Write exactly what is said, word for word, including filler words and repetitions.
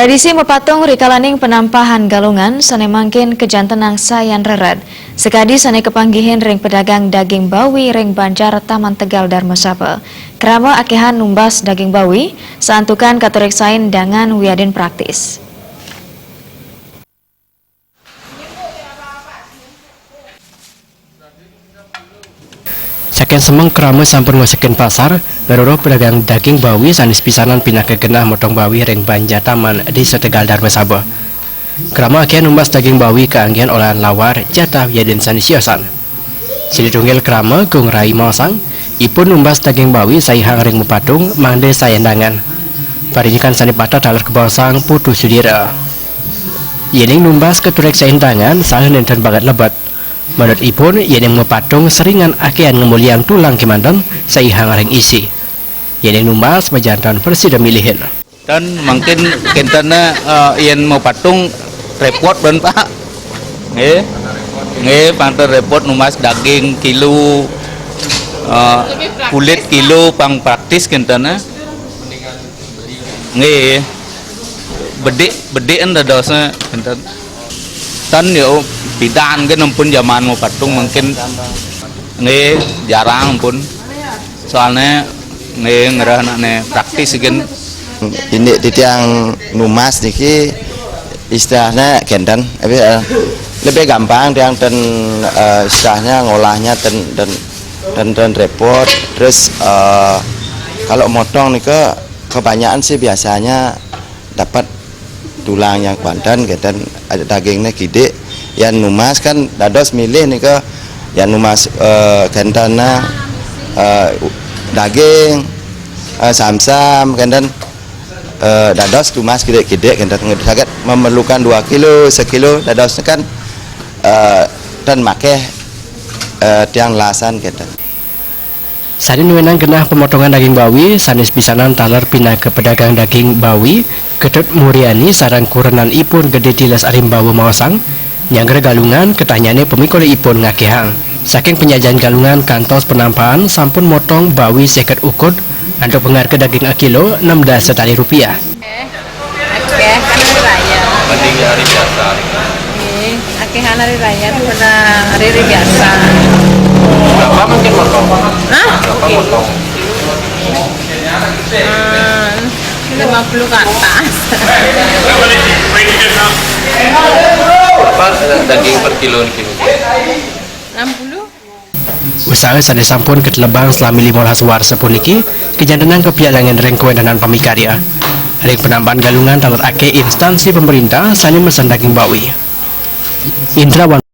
Tradisi mapatung rikalaning penampahan Galungan sane mangkin kajantenang sayan rered. Sakadi sane kapanggihin ring pedagang daging bawi ring Banjar Taman Tegal Darmasaba. Krama akehan numbas daging bawi, santukan katureksain dangan wiadin praktis. Saking semeng krama sampun ngosengin pasar, ngrereh pedagang daging bawi sanes pisanan pinaka genah motong bawi ring Banjar Taman Desa Tegal Darmasaba. Krama akehan numbas daging bawi kaanggihan olahan lawar, jatah wiadin sanes siosan. Sane tunggil krama Gung Rai maosang, ipun numbas daging bawi saihang ring mapatung mangda sayan dangan. Parindikan sane pateh taler kabaosang Putu Sudira. Yening numbas katureksain dangan saha nenten banget lebet. Manut ipun, yening mapatung seringan akehan ngamulihang tulang kemanten saihang ring isi. Yening numbas majanten prasida milihin. Ten mangkin kenten, eh, yen mapatung repot ben, Pak. Nggih. Nggih, pang ten repot numbas daging kilo, eh, kulit kilo pang praktis kenten. Nggih. Bedik, bedik en dadosne kenten. Ten yo pidan ke nempun zaman mapatung mangkin nggih jarang pun. Soalnya nggih ngereh anakne praktis gen. Indik titiang numbas niki istilahnya kenten, tapi, eh, lebih gampang tiang ten, eh, istilahnya ngolahnya ten, ten, ten, ten repot. Terus, eh, kalau motong nika kebanyakan sih biasanya dapat tulang yang kenten, kenten ada dagingnya kidik. Yang numbas kan dados milih nika yang numbas, eh, kenten, eh, daging, eh, samsam kenten, eh, dados numbas kidik-kidik kenten saged memerlukan dua kilo, sekilo dados kan, eh, ten makeh, eh, tiang lasan kenten. Sane nuenang genah pemotongan daging bawi, sanes pisanan taler pinaka pedagang daging bawi, Ketut Muriani sareng kurenan ipun Gede Tiles Arimbawa maosang, nyanggra Galungan ketahnyane pamikul ipun ngakehang. Saking penyajian Galungan kantos penampahan sampun motong bawi seket ukud, antuk pangarga daging akilo enam dasa tali rupiah. Akeh kan hari raya. Mending hari biasa. Nggih, akehan hari raya daripada hari, hari biasa. Berapa mungkin motong? Hah? Berapa motong? Hmm, lima puluh ke atas. Berapa daging per kilo niki? Enam puluh. Usaha sane sampun katelebang salami limolas warsa puniki, kajantenang kapialangan ring kawentenan pamikarya. Ring penampahan Galungan taler akeh instansi pemerintah sane mesen daging bawi. Indrawan